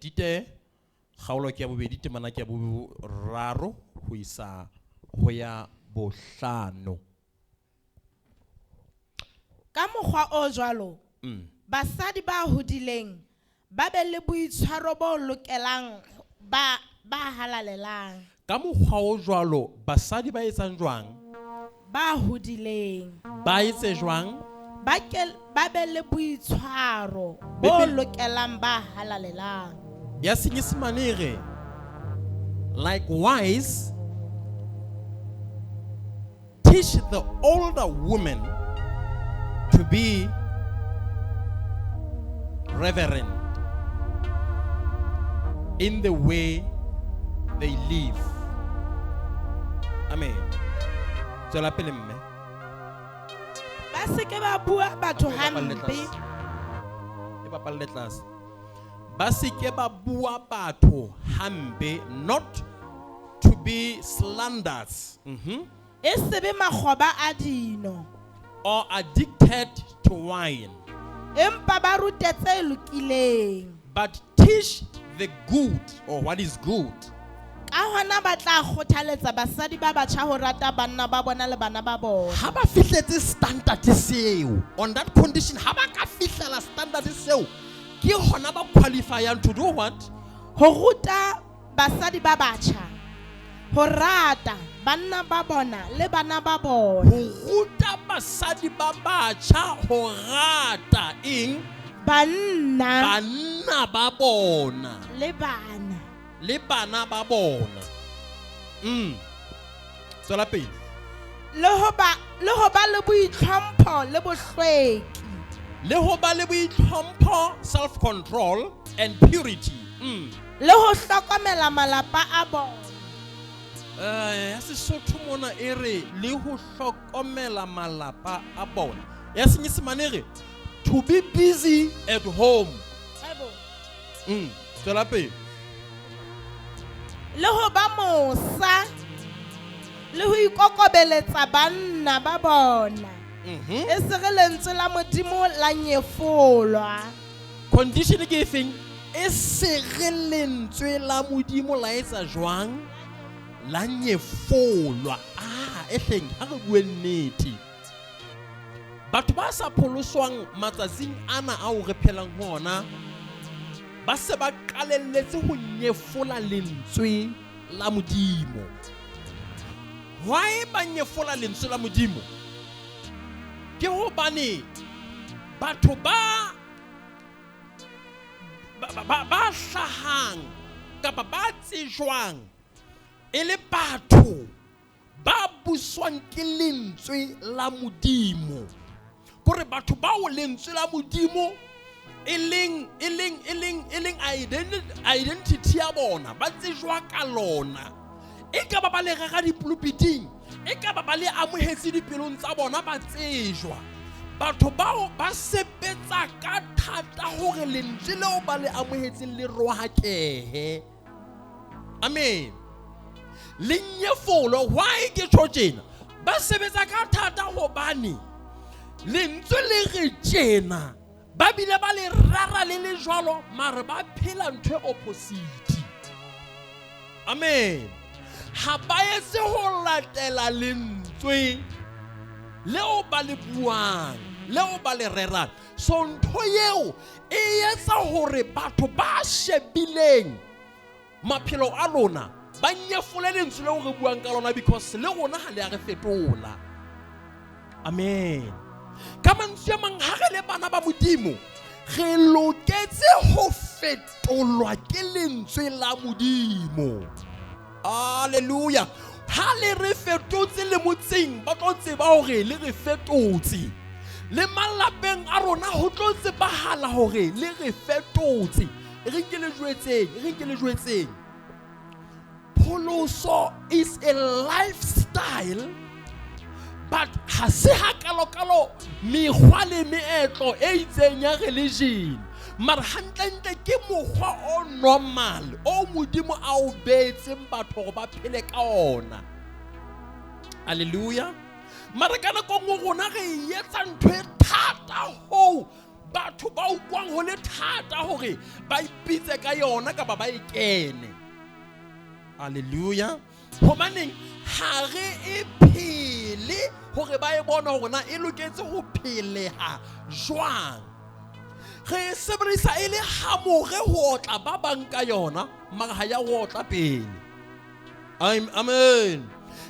Tite kgaolo ke ya bobedi temana ke ya boraro ho isa ho ya bohlano. Ka mokgwa o jwalo, basadi ba hodileng ba be le boitshwaro bo lokelang ba halalelang. Ka mokgwa o jwalo basadi ba etsang jwang? Ba hodileng. Ba etse jwang? Ba be le boitshwaro bo lokelang ba halalelang. Ya Senyesemane e re, likewise teach the older women to be reverent in the way they live. Amen. Tswela pele mme. Ba se ke ba bua batho E bapalle hampe. Tlase. E bapalle tlase. Ba se ke ba bua batho hampe, not to be slanderers. E se be makgoba a dino. Or addicted to wine. Empa ba rute tse lokileng. But teach the good or what is good. Ka hona ba tla kgothaletsa basadi ba batjha ho rata banna ba bona le bana ba bona. Ha ba fihletse standard seo, on that condition, ha ba ka fihlela standard seo, ke hona ba qualifyang to do what? Ho ruta basadi ba batjha ho rata banna ba bona le bana ba bona. Ho ruta basadi ba batjha ho rata eng? Banna. Banna ba bona. Le bana. Le bana ba bona. Tswela pele. Le ho ba le boitlhompho le bohlweki. Le ho ba le boitlhompho, self-control and purity. Le ho hlokomela malapa a bona. Ya Sesotho mona e re le ho hlokomela malapa a bona. Ya Senyesemane e re to be busy at home. Tswela pele. Le ho ba mosa le ho ikokobeletsa banna ba bona. E se re lentswe la Modimo la nyefolwa. Condition ke efeng? E se re lentswe la Modimo la etsa jwang? La nyefolwa. E hleng ha re bue nnete. Batho ba sa pholoswang matsatsing ana ao re phelang ho ona, ba se ba qalelletse ho nyefola lentswe la Modimo. Why ba nyefola lentswe la Modimo? Ke hobane batho ba hlahang kapa ba tsejwang e le batho ba buswang ke lentswe la Modimo. Kore batho bao lentswe la Modimo e leng identity ya bona, ba tsejwa ka lona. E ka ba ba le rera dipulpiting, e ka ba ba le amohetse dipelong tsa bona, ba tsejwa. Batho bao ba sebetsa ka thata hore lentswe leo ba le amohetseng le rohakehe. Amen. Le nyefolo, why ke tjho tjena? Ba sebetsa ka thata hobane lentswe le re tjena, ba bile ba le rara le le jwalo, mare ba phela ntho e opposite. Amen. Ha ba etse ho latela lentswe leo ba le buang, leo ba le rerang. So ntho eo e etsa hore batho ba shebileng maphelo a lona ba nyefole lentswe leo re buang ka lona, because le rona ha le a re fetola. Amen. Ka mantswe a mang, ha re le bana ba Modimo, re loketse ho fetolwa ke lentswe la Modimo. Hallelujah. Ha le re fetotse le motseng, ba tlo tseba hore le re fetotse. Le malapeng a rona ho tlo tsebahala hore le re fetotse. Re nke le jwetseng, re nke le jwetseng. Pholoso is a lifestyle, but ha se hakalokalo mekgwa le meetlo e itseng ya religion. Mara hantlentle ke mokgwa o normal o Modimo a o beetseng batho hore ba phele ka ona. Hallelujah. Mara ka nako nngwe rona re etsa ntho e thata hoo batho ba utlwang ho le thata hore ba ipitse ka yona kapa ba e kene. Hallelujah. Hobaneng ha re e phele hore ba e bona hore na e loketse ho pheleha jwang. Re e sebedisa e le hamore ho otla ba bang ka yona, mara ha ya ho otla pele. Amen.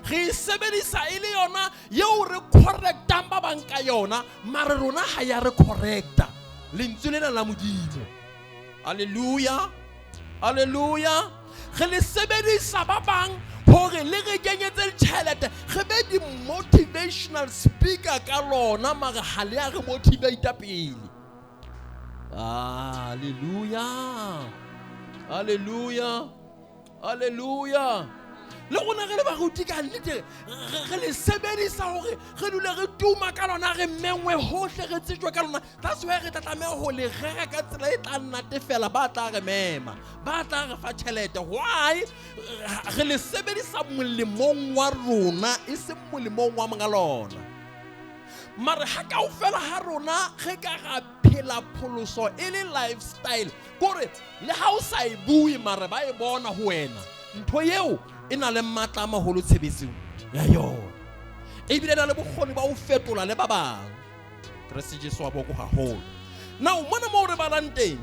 Re e sebedisa e le yona eo re correctang ba bang ka yona, mara rona ha ya re correcta. Lentswe lena la Modimo. Hallelujah. Hallelujah. Re le sebedisa ba bang hore le re kenyetse ditjhelete, re be di-motivational speaker ka lona, mara ha le a re motivate pele. Hallelujah. Hallelujah. Hallelujah. Le rona re le baruti ka nnete, re le sebedisa hore re dule re tuma ka lona, re mengwe hohle, re tsejwe ka lona. That's why re tla tlameha ho le rera ka tsela e tla natefela ba tla re mema, ba tla re fa tjhelete. Why? Re le sebedisa molemong wa rona, e seng molemong wa monga lona. Mara ha kaofela ha rona re ka ra phela pholoso e le lifestyle, kore le ha o sa e bue mara ba e bona ho wena, ntho eo e na le matla a maholo tshebetsong ya yona, ebile e na le bokgoni ba ho fetola le ba bang. Kreste Jesu wa boko haholo. Now mona moo re balang teng,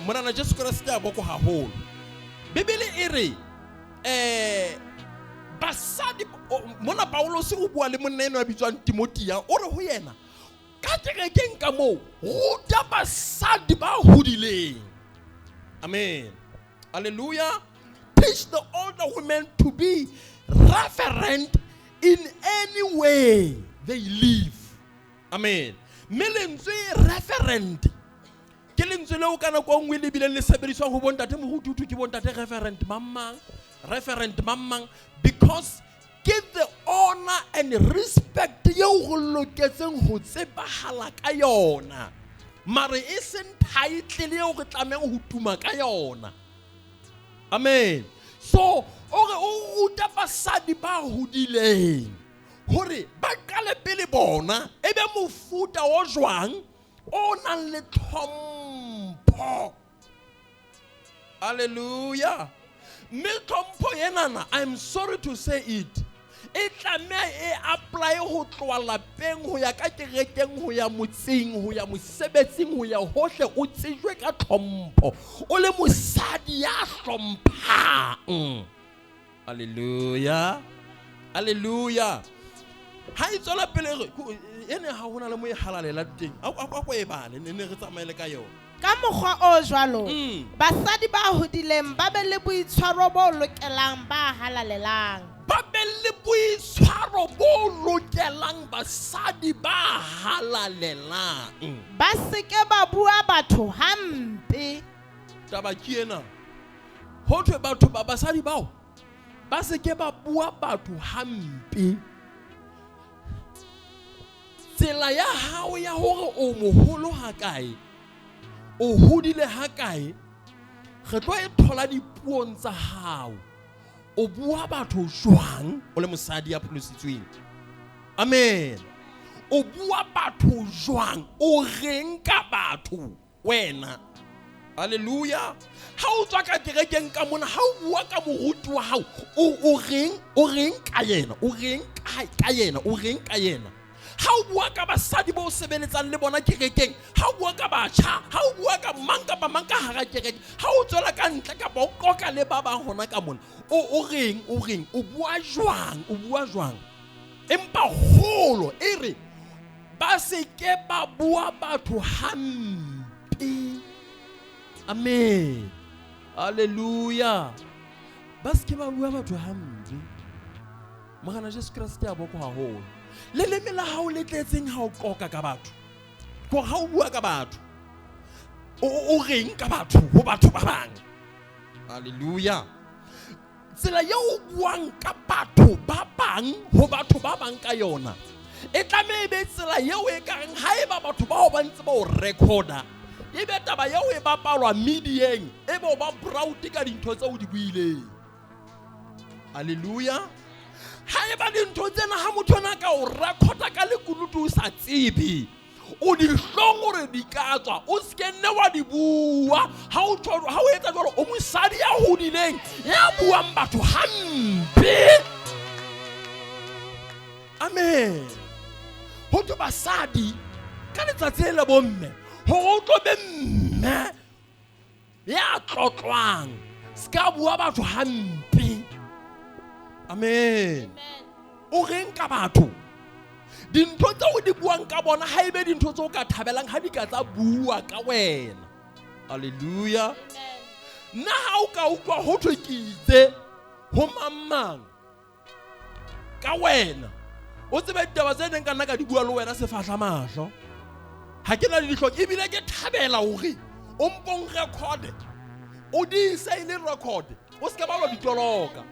Morena Jesu Kreste a boko haholo. Bibele e re basadi, mona Paulus o bua le monna enwa a bitswang Timothea, o re ho yena ka kerekeng ka moo, ruta basadi ba hodileng. Amen. Hallelujah. Teach the older women to be reverent in any way they live. Amen. Mme lentswe reverend ke lentswe leo ka nako e nngwe le bileng le sebediswang ho bontate morututu, ke bontate reverend mang, reverend mang, because give the honor and respect eo go loketseng ho tsebahala ka yona, mare e seng title eo re tlamehang ho tuma ka yona. Amen. So o re o ruta basadi ba hodileng hore ba qale pele bona e be mofuta o jwang o nang le tlhompho. Hallelujah. Mme tlhompho enana, I'm sorry to say it, e tlameha e apply ho tloha lapeng ho ya ka kerekeng, ho ya motseng, ho ya mosebetsing, ho ya hohle, o tsejwe ka tlhompho, o le mosadi ya hlomphang. Hallelujah. Hallelujah. Ha e tswela pele re ene ha hona le mo e halalela teng, a ko e bale, ne re tsamaele ka yona. Ka mokgwa o jwalo, basadi ba hodileng ba be le boitshwaro bo lokelang ba halalelang. Ba be le boitshwaro bo lokelang basadi ba halalelang. Ba se ke ba bua batho hampe. Taba ke ena. Ho thwe batho ba basadi bao ba se ke ba bua batho hampe. Tsela ya hao ya hore o moholo ha kae, o hodile ha kae, re tlo e thola dipuong tsa hao. O bua batho jwang o le mosadi ya pholositsweng? Amen. O bua batho jwang? O reng ka batho wena? Hallelujah. Ha o tswa ka kerekeng ka mona, ha o bua ka moruti wa hao, o reng, o reng ka yena, o reng ka yena, o reng ka yena? Ha o bua ka basadi bo sebeletsang le bona kerekeng, ha o bua ka batjha, ha o bua ka mang kapa mang ka hara kereke, ha o tswela ka ntle kapa o qoqa le ba bang hona ka mona, o reng, o reng, o bua jwang, o bua jwang? Empa kgolo e re ba se ke ba bua batho hampe. Amen. Hallelujah. Ba se ke ba bua batho hampe. Morena Jesu Kreste a boko haholo. Leleme la hao le tletseng ha o qoqa ka batho, hore ha o bua ka batho, o reng ka batho ho batho ba bang? Hallelujah. Tsela eo o buang ka batho ba bang ho batho ba bang ka yona e tlameha e be tsela eo e kareng haeba batho bao ba ntse ba o recorda, e be taba eo e bapalwa medieng, e be o ba proud ka dintho tseo o di buileng. Hallelujah. Haeba dintho tsena ha motho ana ka o recorda ka lekunutu o sa tsebe, o dihlong hore di ka tswa, o se ke nne wa di bua. Ha o etsa jwalo, o mosadi ya hodileng ya buang batho hampe. Amen. Ho thwe basadi ka letsatsi le la bomme, hore o tlo be mme ya tlotlwang, se ka bua batho hampe. Amen. O reng ka batho? Dintho tseo di buang ka bona ha ebe dintho tseo ka thabelang ha di ka tsa bua ka wena. Hallelujah. Nna ha o ka utlwa ho thwe ke itse ho mang mang ka wena, o tsebe ditaba tse neng ka nna ka di bua le wena sefahla mahlo. Ha ke na le dihlong, ebile ke thabela hore o mpong record, o di ise e le record, o se ke ba lo di toloka.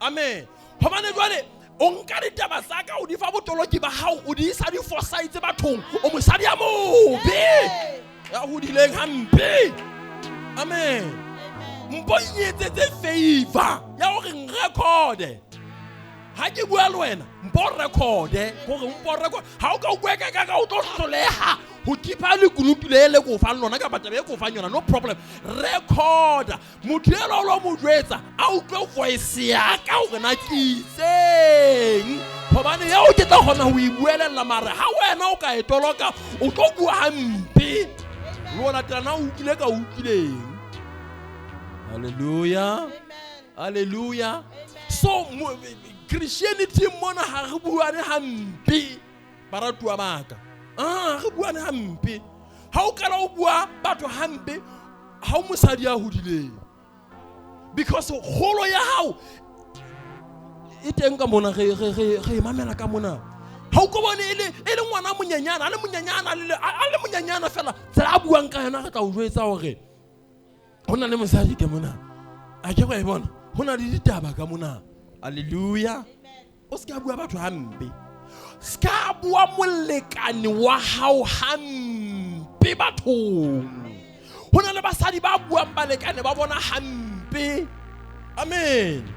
Amen. Hobane jwale o nka ditaba tsa ka o di fa botoloki ba hao, o di isa di-foresight bathong, o mosadi ya mobe ya hodileng hampe. Amen. Mpo nyetsetse favor ya hore nrecorde. Ha ke bua le wena, mpo recorde hore mpo record. Ha o ka utlwa ka o tlo hloleha ho keepa lekunutu le le ko fang lona kapa taba e ko fang yona, no problem. Record. Motho elo lo mo jwetsa a utlwe voice ya ka hore na ke itseng, hobane eo ke tla kgona ho e buelella. Mare ha wena o ka e toloka, o tlo bua hampe. Le o latela na o utlwile ka utlwileng. Hallelujah. Hallelujah. So Christianity mona ha re buane hampe, baratuwa ba ka. Re buane hampe. Ha o kala o bua batho hampe, ha o mosadi ya hodileng, because kgolo ya hao e teng ka mona, re mamela ka mona. Ha o ko bone e le ngwana monyenyana, a le monyenyana, a le monyenyana fela, tsela a buang ka yona re tla o jwetsa hore ho na le mosadi ka mona. A ke go e bona, ho na le ditaba ka mona. Hallelujah. O se ka bua batho hampe, se ka bua molekane wa hao hampe bathong. Ho na le basadi ba buang balekane ba bona hampe. Amen.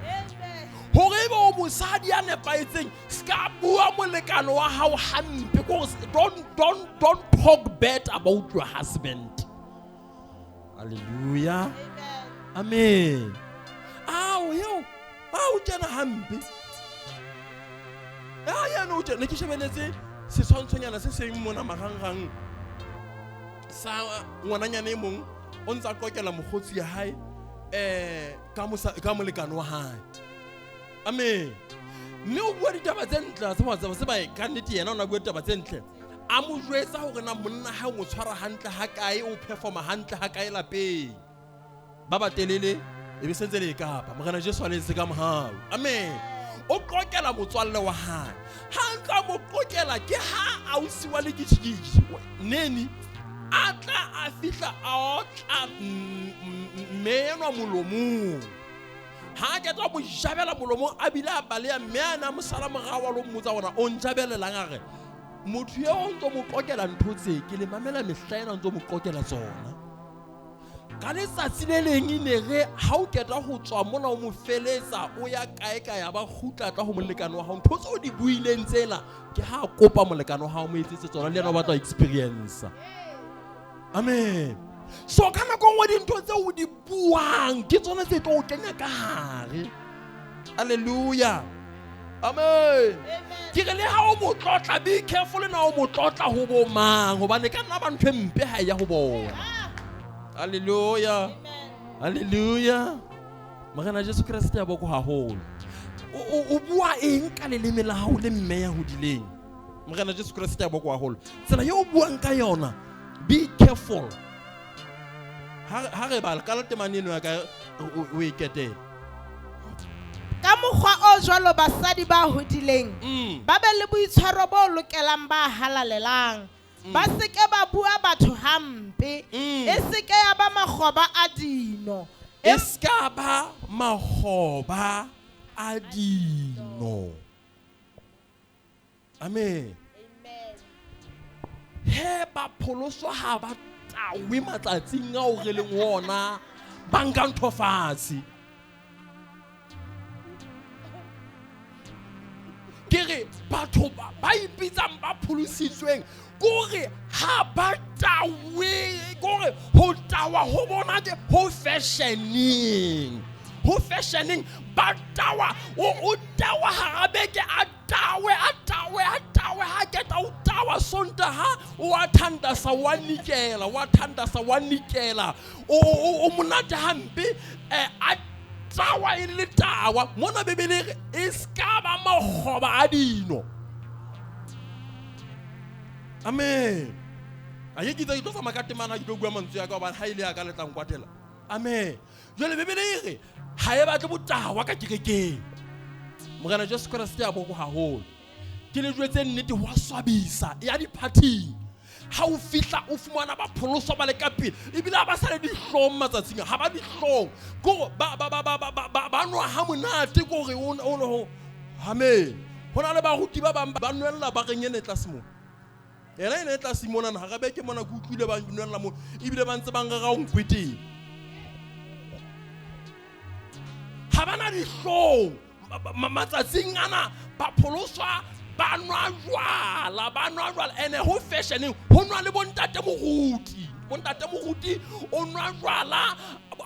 Hore ebe o mosadi ya nepahetseng, se ka bua molekane wa hao hampe. Don't talk bad about your husband. Hallelujah. Amen. Ao eo, ao tjena hampe. Ah yana o tjena, ke shebeletse setshwantshonyana se seng mona marangrang sa ngwananyana e mong o ntsa qokela mokgotsi ya hae ka molekane wa hae. Amen. Mme o bua ditaba tse ntle, tse ba ka nnete yena o na bua ditaba tse ntle. A mo jwetsa hore na monna ha o mo tshwara hantle ha kae, o performa hantle ha kae lapeng. Ba batelele e be sentse le kapa Morena Jesu a le se ka mohau. Amen. O qokela motswalle wa hae. Ha ntsa mo qokela ke ha ausi wa le kitjikitji neni a tla a fihla a otla mme enwa molomong. Ha ke tla mo jabela molomong, a bile a baleha, mme a na mosala morao wa lo mmotsa hore o njabelelang, a re motho eo o ntso mo qokela ntho tse ke le mamela mehla ena o ntso mo qokela tsona. Ka letsatsi le leng e ne re ha o keta ho tswa mona o mo feletsa o ya kae kae, ya ba kgutla tla ho molekane wa hao, ntho tseo di buileng tsela ke ha kopa molekane wa hao mo etsetse tsona, le yena o batla experience. Amen. So ka nako nngwe dintho tseo o di buang ke tsona tse tlo o kenya ka hare. Hallelujah. Amen. Ke re le ha o mo tlotla, be careful na o mo tlotla ho bo mang, hobane ka nna ba ntho e mpe ha e ya ho bona. Hallelujah. Hallelujah. Morena Jesu Kreste ya boko haholo. O bua eng ka leleme la hao le mme ya hodileng? Morena Jesu Kreste ya boko haholo. Tsela eo o buang ka yona, be careful. Ha re bala ka temane eno ya ka o e ketele. Ka mokgwa o jwalo basadi ba hodileng ba be le boitshwaro bo lokelang ba halalelang. Ba se ke ba bua batho hampe, e se ke ya ba makgoba a dino. E se ka ba makgoba a dino. Amen. He ba pholoswa ha ba tawe matsatsing ao re leng ona, ba nka ntho fatshe. Ke re batho ba ipitsang ba pholositsweng, Kore ha ba tawe, kore ho tawa ho bona ke ho fashioning. Ho fashioning ba tawa, o tawa hara beke, a tawe, a tawe, a tawe, ha keta o tawa Sontaha, o a thandasa, wa nikela, wa thandasa, wa nikela. O monate hampe, a tawa e le tawa. Mona Bibele e re, e ska ba makgoba a dino. Amen. A ye ke tla ke tlo tsamaya ka temana, ke tlo bua mantswe ya ka hobane ha ile ya ka le tla nkwatela. Amen. Jwale Bibele e re ha e batle botawa ka kerekeng. Morena Jesu Kreste a boko haholo. Ke le jwetse nnete, ho a swabisa ya diphathing. Ha o fihla o fumana ba pholoswa ba le ka pele, ebile ha ba sa le dihlong matsatsing a, ha ba dihlong. Ke hore ba nwa ha monate, ke hore o, o, o, amen. Ho na le baruti ba bang ba nwella ba reng ene tlase moo. Yena ene tlase monana, hara beke mona ke utlwile ba nwella moo, ebile ba ntse ba nrera ho nkweteng. Ha ba na dihlong. Matsatsing ana ba pholoswa ba nwa jwala, ba nwa jwala. Ene ho fashioneng ho nwa le bontate moruti. Bontate moruti o nwa jwala,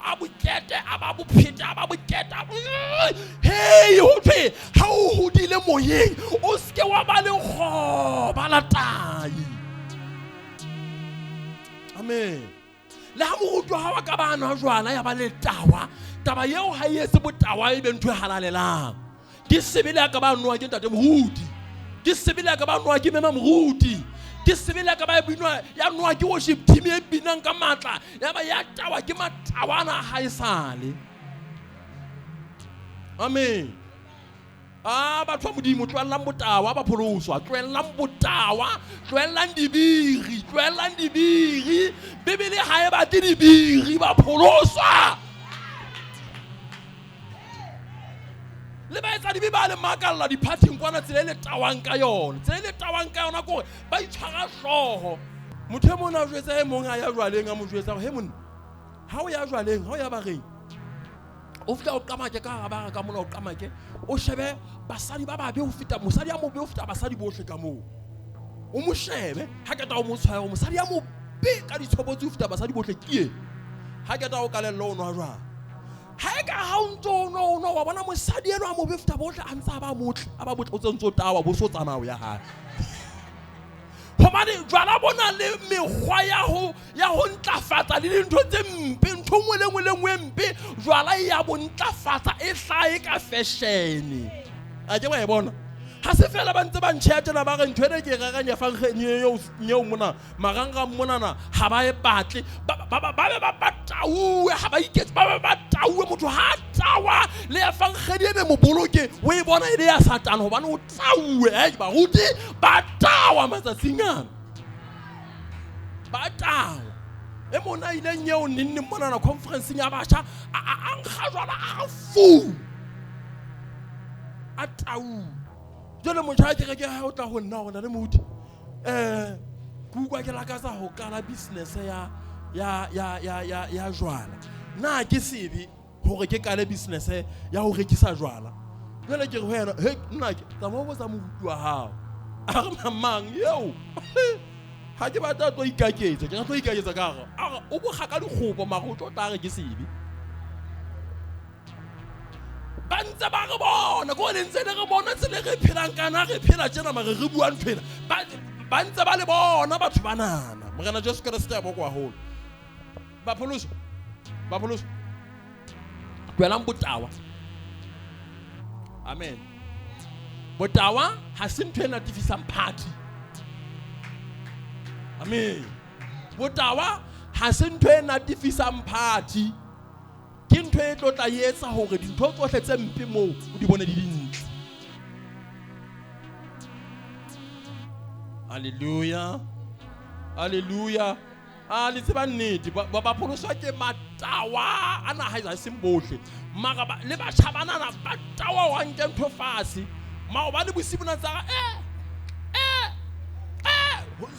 a bokete, a ba bophete, a ba bokete, a bo-, Hey, ho thwe ha o hodile moyeng, o seke wa ba le kgoba la tai. Amen. Le ha moruti wa hao a ka ba nwa jwala ya ba le tawa, taba eo ha e etse botawa e be ntho e halalelang. Ke sebe le a ka ba nwa ke ntate moruti. Ke sebe le a ka ba nwa ke mema moruti. Ke sebe le a ka ba binwa, ya nwa ke worship team e binang ka matla, ya ba ya tawa ke matawana ha e sale. Amen. Ah, batho ba Modimo, tlohellang botawa, ba pholoswa, tlohellang botawa, tlohellang dibiri, tlohellang dibiri. Bibele ha e batle dibiri, ba pholoswa. Le ba etsa dibe ba le makalla diphathing kwana, tsela e le tawang ka yona, tsela e le tawang ka yona ke hore ba itshwara hlooho. Motho e mong a jwetsa e mong a ya jwaleng, a mo jwetsa hore, he monna, ha o ya jwaleng, ha o ya bareng, o fihla o qamake ka hara bara ka mona, o qamake, o shebe basadi ba babe ho feta, mosadi a mobe ho feta basadi bohle ka moo. O mo shebe, ha keta o mo tshwaya hore mosadi a mobe ka ditshobotsi ho feta basadi bohle ke eng. Ha keta o kalella o nwa jwang. Ha e ka ha o ntso o nwa, o nwa, wa bona mosadi enwa a mobe ho feta bohle, a ntse a ba motle, a ba motle, o ntse o tawa, bo so tsamaya ya hae. Hobane jwala bona le mekgwa ya ho ntlafatsa le dintho tse mpe, ntho nngwe le nngwe le nngwe e mpe, jwala e ya bo ntlafatsa, e hlahe ka fashion. A ke wa e bona? Ha se fela ba ntse ba ntjheya tjena ba re ntho ena ke e rerang ya fankge nyeo mona, marangrang monana, ha ba e batle. Ba be ba tauwe, ha ba iketse, ba be ba tauwe. Motho ha a tawa, le ya fankgedi ene mo boloke, o e bona e le ya Satane hobane o tauwe. Hey, baruti ba tawa matsatsing ana. Ba tawa. E mona a ileng eo neng neng monana conference-eng ya batjha, a nkga jwala, a re fu. A tauwe. Jwale motjha wa kereke ya hae o tla ho nna hore na le moruti, ke utlwa ke lakatsa ho qala business ya jwala. Na ke sebe hore ke qale business ya ho rekisa jwala? Jwale ke re ho yena, he, nna ke tsamaya o botsa moruti wa hao. A re, mang eo? Ha ke batla tlo ikaketsa, ke tlo ikaketsa ka hare. A re, o bokga ka dikgopo, mara o tlo tla re ke sebe. Ba ntse ba re bona, ko le ntse le re bona tsela e re phelang ka yona, re phela tjena mare re bua ntho ena. Ba ntse ba le bona batho ba nana. Morena Jesu Kreste a bokwa haholo. Bapholoso, bapholoso. Tlohelang botawa. Amen. Botawa ha se ntho e natefisang party. Amen. Botawa ha se ntho e natefisang party. Ke ntho e tlo tla etsa hore dintho tsohle tse mpe moo o di bone di dintle. Hallelujah. Hallelujah. Ah, le tseba nnete, ba pholoswa ke matawa ana ha e seng bohle. Mara le batjha banana ba tawa wa nke ntho fatshe. Maobane bosibu na tsa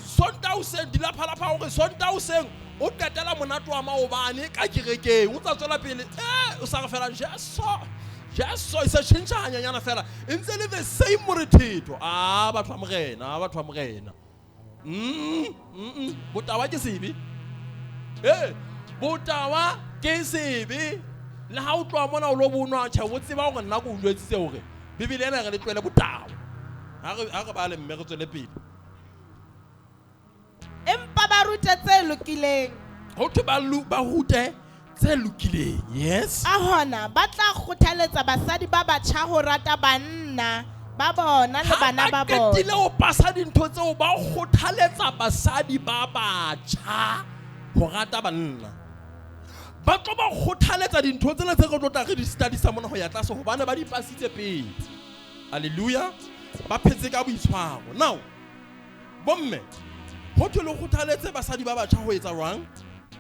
Sontaha hoseng, dilaphalapha hore Sontaha hoseng o qetela monate wa maobane ka kerekeng, o tsa tswela pele, o sa re fela, Jesu, Jesu, e se tjhentjha hanyanyana fela, e ntse le the same morethetho. Ah, batho ba Morena, batho ba Morena. Botawa ke sebe. Ee, botawa ke sebe. Le ha o tloha mona o lo bonwa, tjhe, o tseba hore nna ke o jwetsitse hore Bibele ena re le tlohele botawa. Ha re bale mme re tswele pele. Empa ba rute tse lokileng. Ho thwe ba rute tse lokileng. Yes. Ka hona ba tla kgothaletsa basadi ba batjha ho rata banna ba bona le bana ba Ha ba qetile bona. ho pasa dintho tseo, ba kgothaletsa basadi ba batjha ho rata banna. Ba tlo ba kgothaletsa dintho tsena tse re tlo tla re di studisa mona ho ya tlase, hobane ba di pasitse pele. Hallelujah. Ba phetse ka boitshwaro. Now, bomme, ho thwe le kgothaletse basadi ba batjha ho etsa jwang?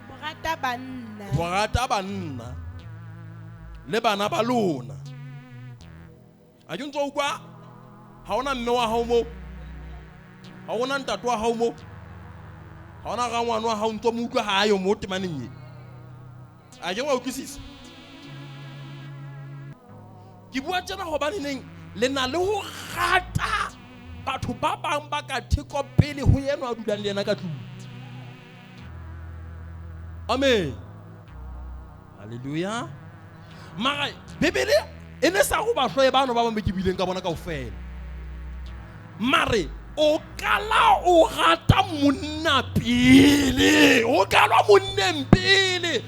Ho rata banna. Ho rata banna le bana ba lona. A ke ntso utlwa? Ha hona mme wa hao moo, ha hona ntate wa hao moo, ha hona rangwane wa hao, ntso mo utlwa ha ayo mo temaneng e. A ke wa utlwisisa? Ke bua tjena hobane neng le na le ho rata batho ba bang ba ka theko pele ho enwa a dulang le yena ka tlung. Amen. Hallelujah. Mara Bibele e ne sa go ba hloye bano ba bang be ke buileng ka bona kaofela. Mare o kala o rata monna pele, o kalwa monneng pele.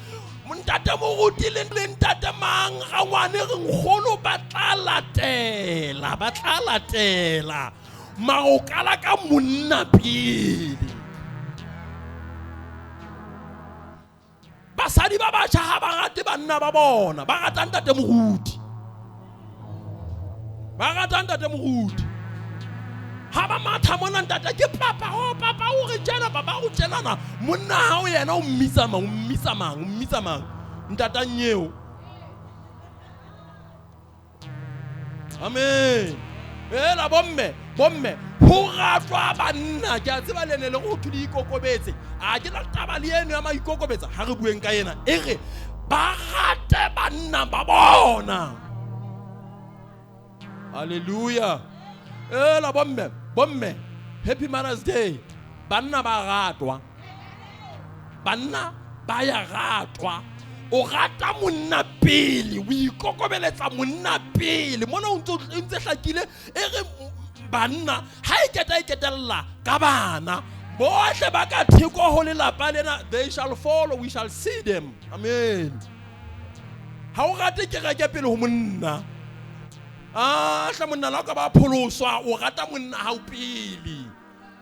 Ntate moruti le ntate mang rangwane re nkgono ba tla latela, ba tla latela. Mara o kala ka monna pele. Basadi ba batjha ha ba rate banna ba bona, ba rata ntate moruti. Ba rata ntate moruti. Ha ba matha mona ntate ke papa, oh papa o re tjena, papa o tjenana. Monna hao yena o mmitsa mang, o mmitsa mang, o mmitsa mang? Ntata nyeo. Amen. Ela bomme, bomme, ho ratwa banna. Ke a tseba le ne le go thwe di ikokobetse. A ke la taba le eno ya maikokobetsa, ha re bueng ka ena. E re ba rate banna ba bona. Hallelujah. Ela bomme, bomme, Happy Mother's Day. Banna ba ratwa. Banna ba ya ratwa. O rata monna pele, o ikokobeletsa monna pele. Mona o ntse hlakile e re banna ha e keta e ketella ka bana. Bohle ba ka theko ho lelapa lena, they shall follow, we shall see them. Amen. Ha o rate kereke pele ho monna. Ah, hla monna la o ka ba pholoswa, o rata monna hao pele.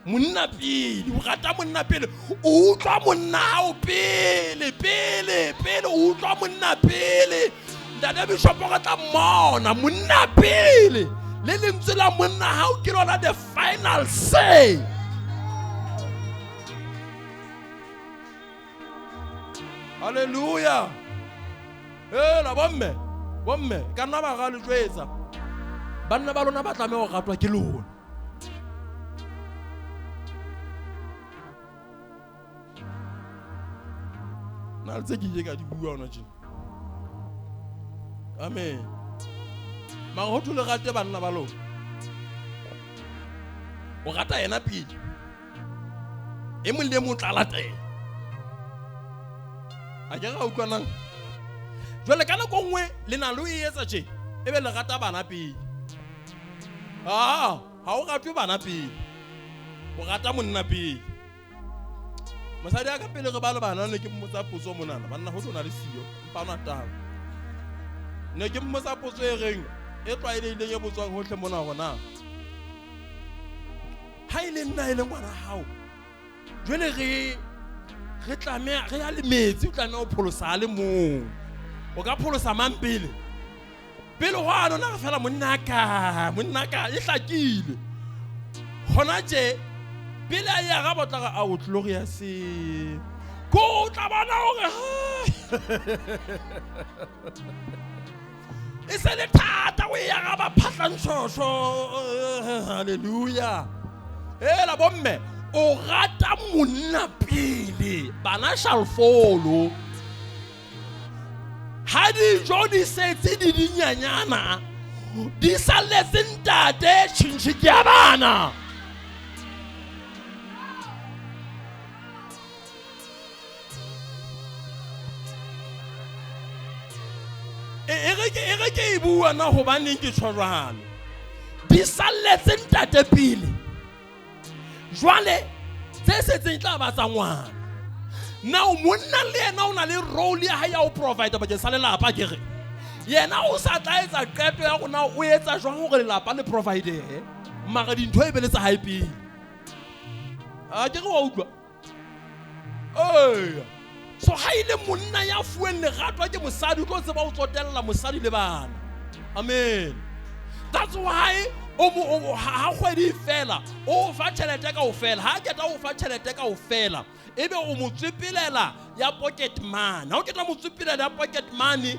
Monna pele, o rata monna pele, o utlwa monna hao pele, pele, pele, o utlwa monna pele. Ntate Bishop re tla mmona, monna pele. Le lentswe la monna hao ke lona the final say. Hallelujah. Ela bomme, bomme, ka nna ba ra le jwetsa. Banna ba lona ba tlameha ho ratwa ke lona. Na le tse ke ile ka di bua hona tjena. Amen. Mara ho thwe le rate banna ba lona. O rata yena pele. E mong le e mong o tla latela. A ke ra utlwanang? Jwale ka nako nngwe le na le ho e etsa tje, ebe le rata bana pele. Ah, ha o ratwe bana pele. O rata monna pele. Mosadi a ka pele re ba le bana ne ke mmotsa potso monana, banna ho tona le siyo, empa ona taba. Ne ke mmotsa potso e reng e tlwaelehileng e botswang hohle mona hore na ha e le nna e le ngwana hao, jwale re tlameha re ya le metsi, o tlameha ho pholosa a le mong. O ka pholosa mang pele? Pele ho ano na re fela monna ka e hlakile. Hona tje pele a ya ga botla a o tloria se. Ko tla bona hore e se le thata o ya ga ba phatla ntshosho. Hallelujah. Ela bomme, o rata monna pele, bana shall follow. Ha dijo di setse di dinyanyana, di salletse ntate tjhintjhi ke ya bana. E re ke e bua na hobaneng ke tjho jwalo. Di salletse ntate pele. Jwale tse setseng tla ba tsa ngwana. Now monna le yena o na le role ya hae ya ho provide bakeng sa lelapa ke re. Yena o sa tla etsa qeto ya rona o etsa jwang hore lelapa le provide mara dintho e be le tsa hae pele. A ke re wa utlwa? Ee. So ha ile monna ya fuweng lerato ke mosadi o tlo tseba ho tsotella mosadi le bana. Amen. That's why o ha kgwedi fela o fa tjhelete kaofela. Ha ke tla o fa tjhelete kaofela ebe o mo tswepelela ya pocket money. Ha o ke tla mo tswepelela ya pocket money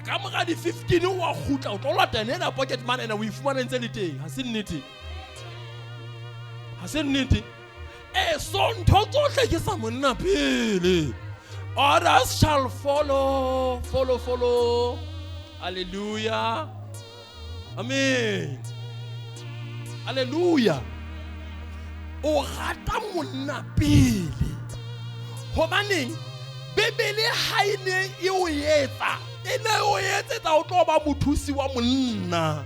ka mora di 15 wa kgutla o tlo lata ena pocket money ena o e fumana ntse le teng. Ha se nnete? Ha se nnete? So ntho tsohle ke sa monna pele. Others shall follow, follow, follow. Hallelujah. Amen. Hallelujah. O rata monna pele. Hobaneng Bibele ha e ne e o etsa, e ne o etsetsa o tlo ba mothusi wa monna.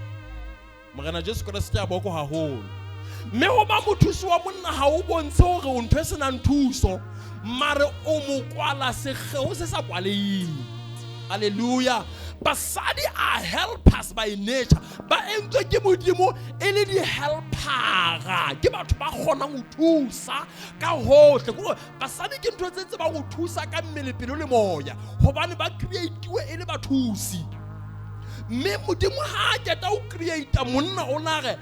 Morena Jesu Kreste a boko haholo. Mme ho ba mothusi wa monna ha o bontshe hore o ntho e senang thuso, mare o mo kwala sekgeo se sa kwaleheng. Hallelujah. Basadi are helpers by nature. Ba entswe ke Modimo e le di-helpera. Ke batho ba kgonang ho thusa ka hohle. Ke hore basadi ke ntho tse tsebang ho thusa ka mmele, pelo le moya. Hobane ba create-iwe e le bathusi. Mme Modimo ha a qeta ho create monna o na re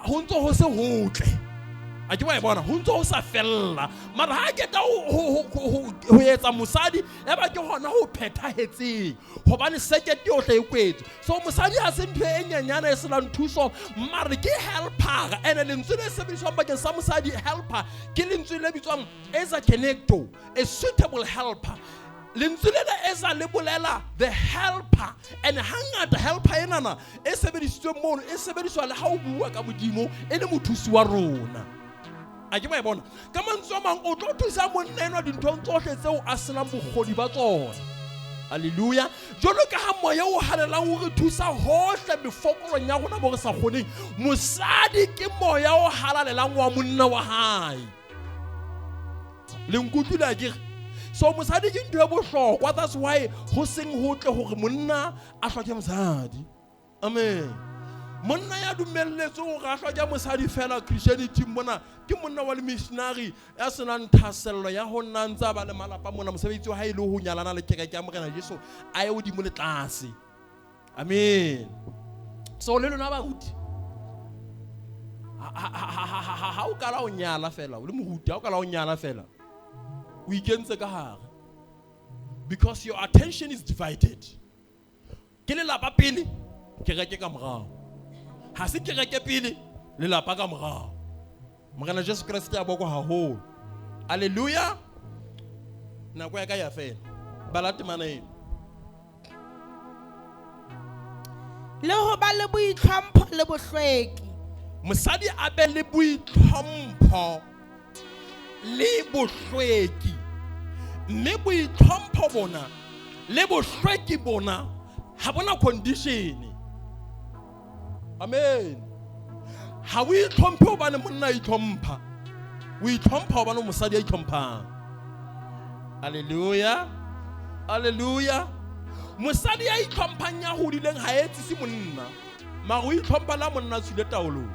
ho ntso ho se hotle. A ke wa e bona, ho ntso ho sa fella. Mara ha qeta ho etsa mosadi, ya ba ke hona ho phethahetseng. Hobane sekete yohle e kwetswe. So mosadi ha se ntho e nyenyane e senang thuso, mare ke helper. Ene lentswe le sebediswang bakeng sa mosadi helper ke lentswe le bitswang eza kenecto, a suitable helper. Lentswe lena eza le bolela the helper. And hangata helper enana e sebedisitswe mono, e sebediswa le ha o bua ka Modimo e le mothusi wa rona. A ke ba e bona? Ka mantswe a mang o tlo thusa monna enwa dinthong tsohle tseo a senang bokgoni ba tsona. Hallelujah. Jwalo ka ha moya o halalelang o re thusa hohle mefokolong ya rona mo re sa kgoneng, mosadi ke moya o halalelang wa monna wa hae. Le nkutlwile akere? So mosadi ke ntho e bohlokwa. That's why ho seng hotle hore monna a hloke mosadi. Amen. Monna ya dumelletswe hore a hloke mosadi fela Christianity mona ke monna wa le missionary ya senang thahasello ya ho nna ntse a ba le malapa mona, mosebetsi wa hae le ho nyalana le kereke ya Morena Jesu a ye hodimo le tlase. Amen. So le lona baruti, ha o kala o nyala fela, o le moruti, ha o kala o nyala fela, o ikentse ka hare. Because your attention is divided. Ke lelapa pele, kereke ka morao. Ha se kereke pele, lelapa ka morao. Morena Jesu Kreste a boko haholo. Hallelujah. Nako ya ka ya fela. Bala temana eno. Le ho ba le boitlhompho le bohlweki. Mosadi a be le boitlhompho le bohlweki. Mme boitlhompho bona le bohlweki bona ha bona condition. Amen. Ha o itlhomphe hobane monna a itlhompha. O itlhompha hobane mosadi a itlhomphang. Hallelujah. Hallelujah. Mosadi ya itlhomphang ya hodileng ha etsise monna. Mara o itlhompha la monna a tswile taolong.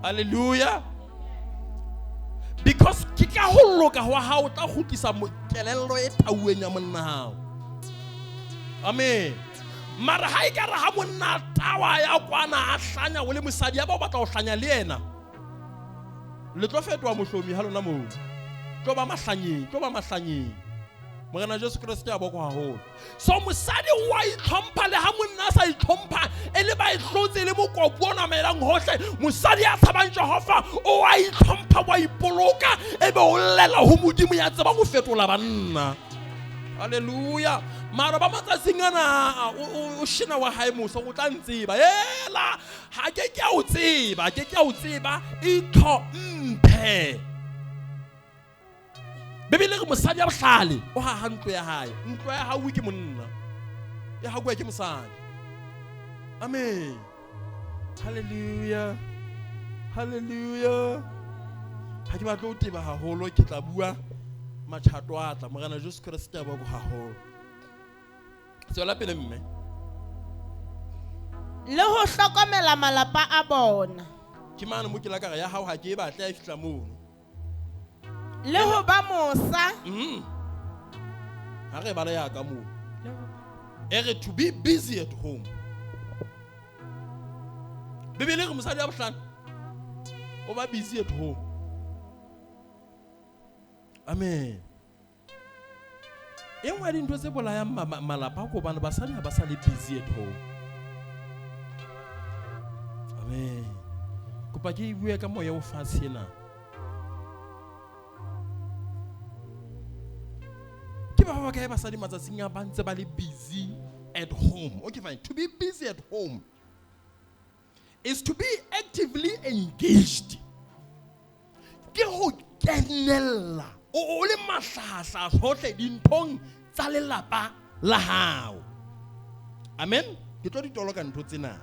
Hallelujah. Because ke ka ho loka hwa hao tla kgutlisa kelello e tauweng ya monna hao. Amen. Mara ha e ka re ha monna tawa ya kwana a hlanya o le mosadi ya ba o batla ho hlanya le yena, le tlo fetoha mohlomi ha lona moo. Tlo ba mahlanyeng, tlo ba mahlanyeng. Morena Jesu Kreste a boko haholo. So mosadi wa itlhompha le ha monna a sa itlhompha, e le ba itlotse le mokopu o namelang hohle, mosadi ya tshabang Jehova o wa itlhompha, wa ipoloka, e be o llela ho Modimo ya tsebang ho fetola banna. Hallelujah. Mara ba matsatsing ana o shena wa hae mosa o tla ntseba. Ela ha ke ke a o tseba, ke ke a o tseba, itlhomphe. Bebele re mosadi ya bohlale o haha ntlo ya hae. Ntlo ya hauwe ke monna, e hauwe ke mosadi. Amen. Hallelujah. Hallelujah. Ha ke batle ho teba haholo, ke tla bua matjhato a tla. Morena Jesu Kreste a boko haholo. Tswela pele mme. Le ho hlokomela malapa a bona. Ke mane mo ke la ka re ya hao ha ke e batle ha e fihla mono. Le ho ba mosa. Ha re bala ya ka moo. E re to be busy at home. Bibele re mosadi ya bohlano o ba busy at home. Amen. E nngwe ya dintho tse bolayang malapa ke hobane basadi ha ba sa le busy at home. Amen. Kopa ke e bue ka moya o fatshe ena. Ke ba bakae basadi matsatsing a ba ntse ba le busy at home? Okay, fine. To be busy at home is to be actively engaged. Ke ho kenella o le mahlahahlaha hohle dinthong tsa lelapa la hao. Amen. Ke tlo di toloka ntho tsena.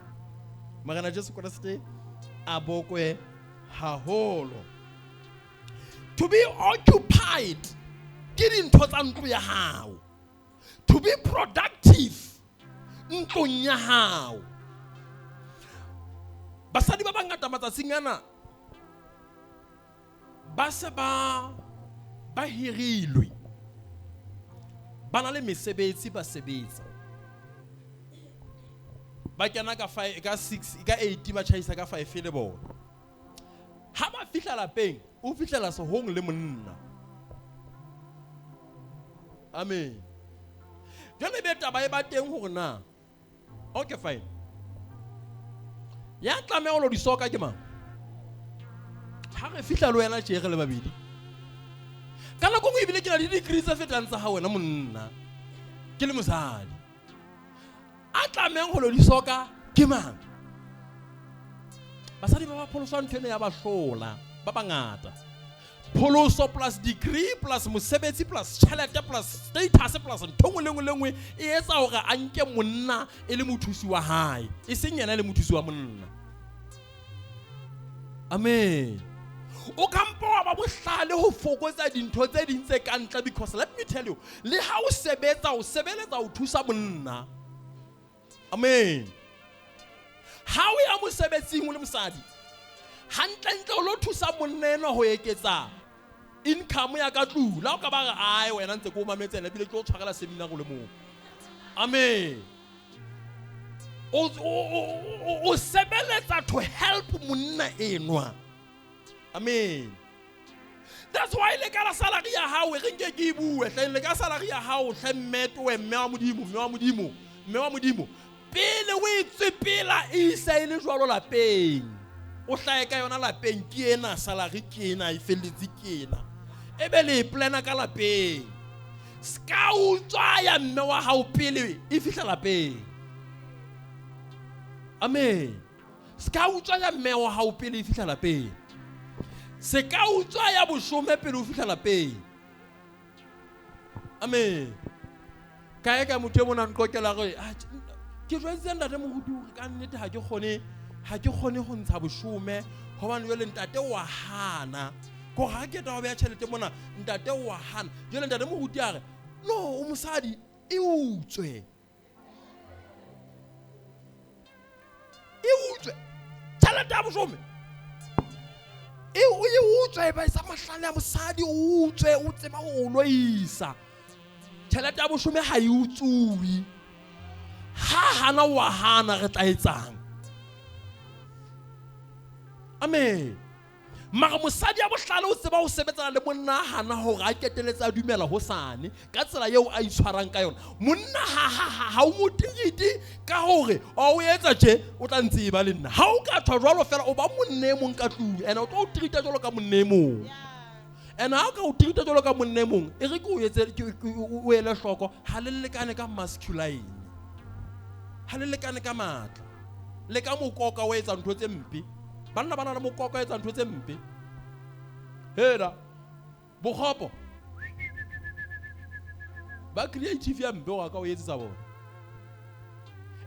Morena Jesu Kreste a bokwe haholo. To be occupied ke dintho tsa ntlo ya hao. To be productive ntlong ya hao. Basadi ba bangata matsatsing ana ba se ba hirilwe, ba na le mesebetsi, ba sebetsa, ba kena ka 5, ka 6, ka 8, ba tjhaisa ka 5 le bona. Ha ba fihla lapeng, o fihlela sehong le monna. Amen. Jwale be taba e ba teng hore na, okay fine, ya tlameha ho lo di soka ke mang? Ha re fihla le wena tje re le babedi. Ka nako nngwe ebile ke na le degree tse fetang tsa hao wena monna, ke le mosadi. A tlamehang ho lo di soka ke mang? Basadi ba ba pholoswa ntho ena ya ba hlola, ba bangata. Pholoso plus degree plus mosebetsi plus tjhelete plus status plus ntho nngwe le nngwe le nngwe e etsa hore a nke monna e le mothusi wa hae, e seng yena e le mothusi wa monna. Amen. O ka mpa wa ba bohlale ho fokotsa dintho tse ding tse ka ntle, because let me tell you, le ha o sebetsa, o sebeletsa ho thusa monna. Amen. Ha o ya mosebetsing o le mosadi, hantlentle o lo thusa monna enwa ho eketsa income ya ka tlung. La o ka ba re, ai wena ntse ke o mametse ena, ebile ke o tshwarela seminar o le mong. Amen. O sebeletsa to help monna enwa. Amen. That's why le ka la salary ya hao, re nke ke e bue hle, le ka salary ya hao hle, mme towe, mme wa Modimo, mme wa Modimo, mme wa Modimo. Pele o e tswepela e isa e le jwalo lapeng. O hlahe ka yona lapeng, ke ena salary, ke ena e felletse, ke ena. Ebe le e plana ka lapeng. Ska utswa ya mme wa hao pele e fihla lapeng. Amen. Ska utswa ya mme wa hao pele e fihla lapeng. Se ka utswa ya boshome pele o fihla lapeng. Amen. Kae ka motho e mona nqokela re, ke jwetse ntate moruti hore ka nnete ha ke kgone ho ntsha boshome hobane jwale ntate wa hana. Ko ha ke tla beha tjhelete mona, ntate wa hana. Jwale ntate moruti a re, no, o mosadi e utswe. E utswe. Tjhelete ya boshome. E o e utswe ba isa mahlale ya mosadi, o utswe, o tseba ho lo isa. Tjhelete ya boshome ha e utsuwe. Ha hana wa hana re tla etsang? Amen. Mara mosadi ya bohlale o tseba ho sebetsana le monna a hana hore a keteletse a dumela hosane ka tsela eo a itshwarang ka yona. Monna ha o mo tirite ka hore o etsa tje, o tla ntseba le nna. Ha o ka tshwa jwalo fela o ba monna e mong ka tlung, ene o tlo o tirita jwalo ka monna e mong. Ene ha o ka o tirita jwalo ka monna e mong, e re ke o etse, ke o ele hloko, ha le lekane ka masculine. Ha le lekane ka matla. Le ka mokoka o etsa ntho tse mpe. Banna ba na le mokoka o etsa ntho tse mpe. Hela, bokgopo. Ba creative ya mpe wa ka o etsetsa bona.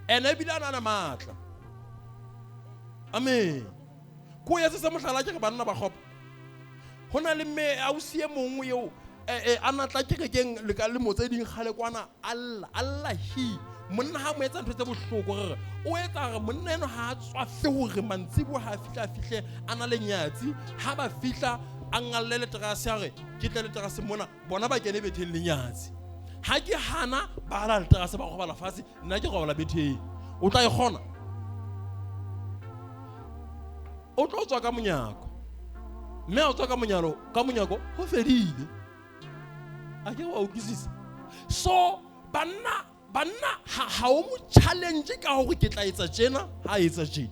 Ene ebile a na le matla. Amen. Ko etsetsa mohlala ke re banna ba kgopo. Ho na le mme ausi e mongwe eo a natla kerekeng le ka lemo tse ding kgale kwana a lla, a lla hi. Monna ha mo etsa ntho tse bohloko re re o etsa re monna eno ha a tswafe hore mantsiboya ha a fihla a fihle a na le nyatsi, ha ba fihla a ngalle le terase a re ke tle le terase mona bona ba kene betheng le nyatsi. Ha ke hana ba la le terase ba robala fatshe nna ke robala betheng. O tla e kgona? O tlo tswa ka monyako. Mme ha o tswa ka monyalo, ka monyako ho fedile. A ke wa utlwisisa? So banna ha o mo challenge ka hore ke tla etsa tjena, ha etsa tjena.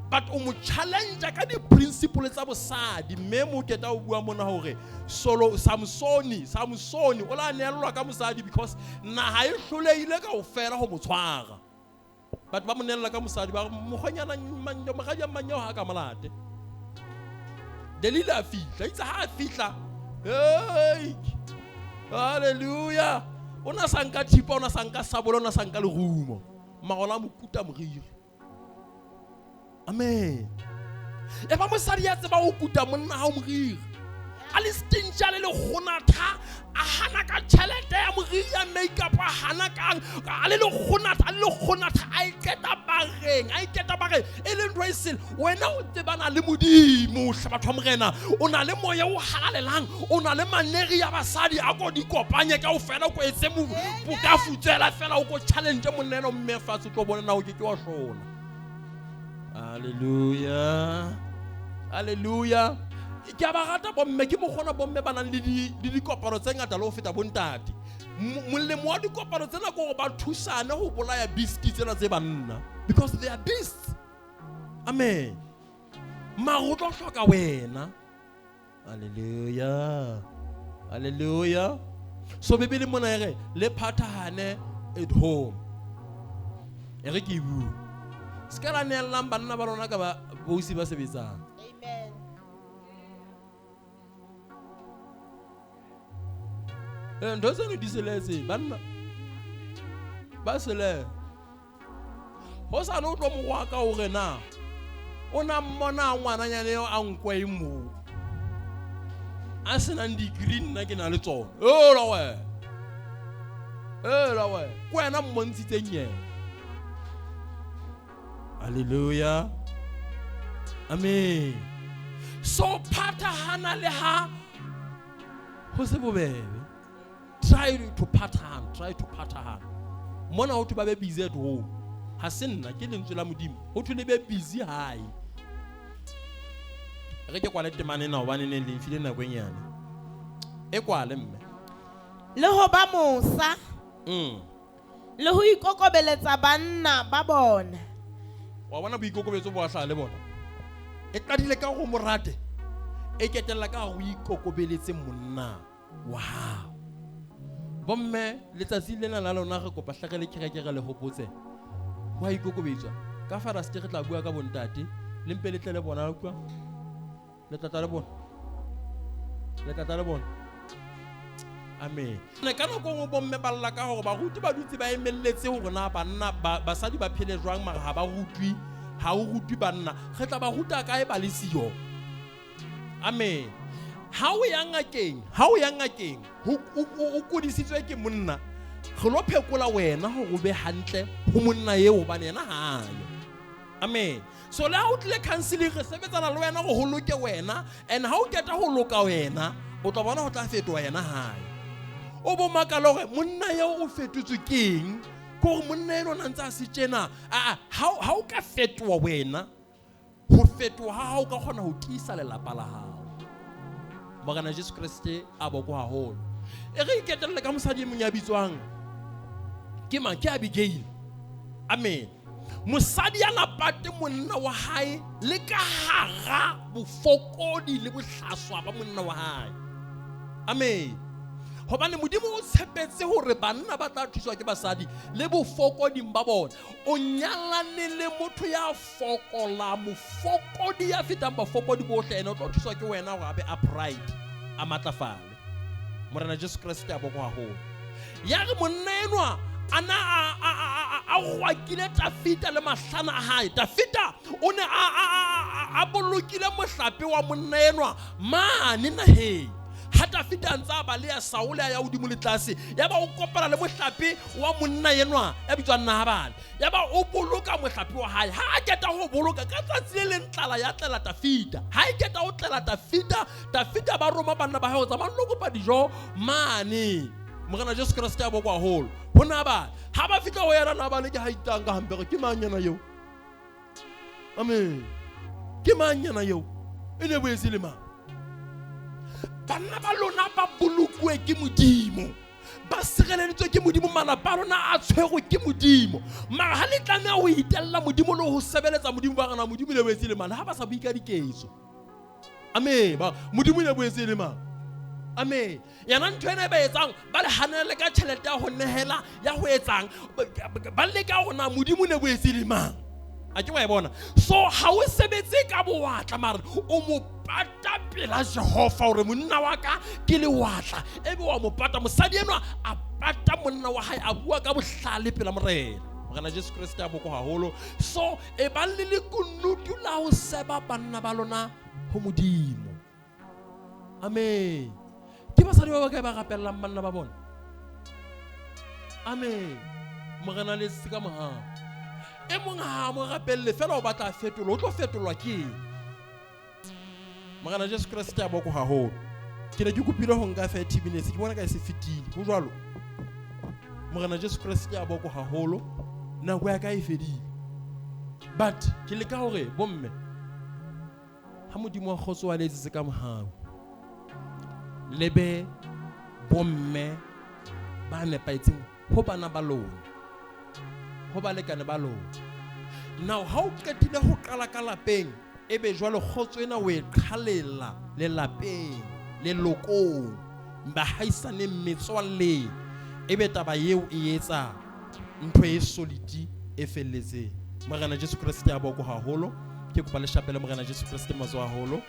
But o mo challenge ka di-principle tsa bosadi. Mme mo keta o bua mona hore solo Samsoni o la neellwa ka mosadi because naha e hlolehile kaofela ho mo tshwara. Batho ba mo neella ka mosadi ba re mokgonyana manyo moradi manyo ha ka molate. Delila a fihla, itse ha a fihla, hey, hallelujah. O na sa nka thipa, o na sa nka sabole, o na sa nka lerumo. Mara o la mo kuta moriri. Amen. E ba mosadi ya tseba ho kuta monna hao moriri. A le stingy, a le lekgonatha, a hana ka tjhelete ya moriri ya makeup, a hana ka a le lekgonatha, a le lekgonatha, a e qeta bareng, a e qeta bareng. E le ntho e sele. Wena o tsebana le Modimo, hle batho ba Morena. O na le moya o halalelang, o na le maneri ya basadi, a ko di kopanye kaofela, o ko etse ka futsela fela, o ko challenge monna ena o mme fatshe, o tlo bona na o ke ke wa hlola. Hallelujah. Hallelujah. Ke a ba rata bomme, ke mokgona bomme ba nang le dikopano tse ngata le ho feta bontate. Molemo wa dikopano tsena ke hore ba thusane ho bolaya beast tsena tse banna, because they are beasts. Amen. Mara o tlo hloka wena. Hallelujah. Hallelujah. So Bibele mona e re le phathahane at home. E re ke bue. Se ka la neellang banna ba lona ka ba bosi ba sebetsang. Amen. Ntho tseno di seletse banna. Ba sele. Ho sa no tlo mo ka hore na o na mmona ngwananyana eo a nkwe e moo. A senang degree nna ke na le tsona. Ela we. Ela we. Ke wena mmontshitseng yena. Hallelujah. Amen. So phathahana le ha ho se bobebe. Try to pattern, try to pattern. Mona ho thwe ba be busy at home. Ha se nna ke lentswe la Modimo. Ho thwe le be busy hae. Re ke kwale temane ena hobane ne le mfile nako e nyane. E kwale mme. Le ho ba mosa. Le ho ikokobeletsa banna ba bona. Wa bona boikokobetso bo a hlaha le bona. E qadile ka ho mo rate. E ketella ka ho ikokobeletse monna wa hao. Bomme letsatsi lena la lona re kopa hle re le kereke re le hopotse. Ho a ikokobetswa. Ka Father's Day re tla bua ka bontate. Le mpe le tle le bona, utlwa? Le tla tla le bona. Le tla tla le bona. Amen. Ne ka nako nngwe bomme ba lla ka hore baruti ba dutse ba emelletse hore na banna basadi ba phele jwang, mara ha ba rutwe, ha o rutwe banna. Re tla ba ruta kae ba le siyo? Amen. Ha o ya ngakeng, ha o ya ngakeng, o kodisitswe ke monna, re lo phekola wena hore o be hantle ho monna eo hobane yena ha ayo. Amen. So le ha o tlile counseling re sebetsana le wena hore ho loke wena, and ha o qeta ho loka wena, o tla bona ho tla fetoha yena hae. O bo makala hore monna eo o fetotswe keng? Ke hore monna eno o na ntse a se tjena. Aa, ha o ka fetoha wena, ho fetoha ha hao ka kgona ho tiisa lelapa la hao. Morena Jesu Kreste a bokwe haholo. E re iketelle ka mosadi e mong ya bitswang ke mang? Ke Abigail. Amen. Mosadi ya na pate monna wa hae le ka hara bofokodi le bohlaswa ba monna wa hae. Amen. Hobane Modimo o tshepetse hore banna ba tla thuswa ke basadi le bofokoding ba bona. O nyalane le motho ya fokola, mofokodi ya fetang bafokodi bohle, ene o tlo thuswa ke wena hore a be upright, a matlafale. Morena Jesu Kreste a bokwe haholo. Ya re monna enwa a na a rwakile Tafita le mahlana a hae. Tafita o ne a bolokile mohlape wa monna enwa mane naheng. Ha Tafita a ntse a baleha, Saule a ya hodimo le tlase, yaba o kopana le mohlape wa monna enwa ya bitswang Nabale. Yaba o boloka mohlape wa hae. Ha a qeta ho boloka, ka tsatsi le leng tlala ya tlela Tafita. Ha e qeta ho tlela Tafita, Tafita ba roma banna ba hae ho tsamaya lo kopa dijo mane. Morena Jesu Kreste a bokwa haholo. Ho Nabale. Ha ba fihla ho yena Nabale ke ha itang ka hampe ke mang yena eo? Amen. Ke mang yena eo? E ne boetse le mang? Banna ba lona ba bolokuwe ke Modimo. Ba sireleditswe ke Modimo, malapa a lona a tshwerwe ke Modimo. Mara ha le tlameha ho itella Modimo le ho sebeletsa Modimo, ba rena Modimo le boetse le mang? Ha ba sa bue ka diketso. Amen. Ba Modimo le boetse le mang? Amen. Yena ntho ena e ba etsang, ba le hanele ka tjhelete ya ho nehela, ya ho etsang, ba leka hore na Modimo ne boetse le mang. A ke wa e bona? So ha o sebetse ka bowatla, mara o mo pata pela Jehova hore monna wa ka ke lewatla, ebe wa mo pata. Mosadi enwa a pata monna wa hae, a bua ka bohlale pela Morena. Morena Jesu Kreste a boko haholo. So e bang le lekunutu la ho seba banna ba lona ho Modimo. Amen. Ke basadi ba bakae ba rapellang banna ba bona? Amen. Morena le se ka mohau. E mong ha mo rapelle fela o batla a fetolwa, o tlo fetolwa ke eng? Morena Jesu Kreste a boko haholo. Ke ne ke kopile ho nka 30 minutes, ke bona ka e se fetile. Ho jwalo. Morena Jesu Kreste a boko haholo. Nako ya ka e fedile. But ke leka hore bomme ha Modimo wa kgotso wa le etsetse ka mohau, le be bomme ba nepahetseng ho bana ba lona, ho balekane ba lona. Now ha o qetile ho qala ka lapeng, ebe jwale kgotso ena o e qhalela lelapeng, lelokong, bahaisaneng, metswalleng, ebe taba eo e etsa ntho e solid e felletseng. Morena Jesu Kreste a boko haholo. Ke kopa le shapele Morena Jesu Kreste matsoho haholo.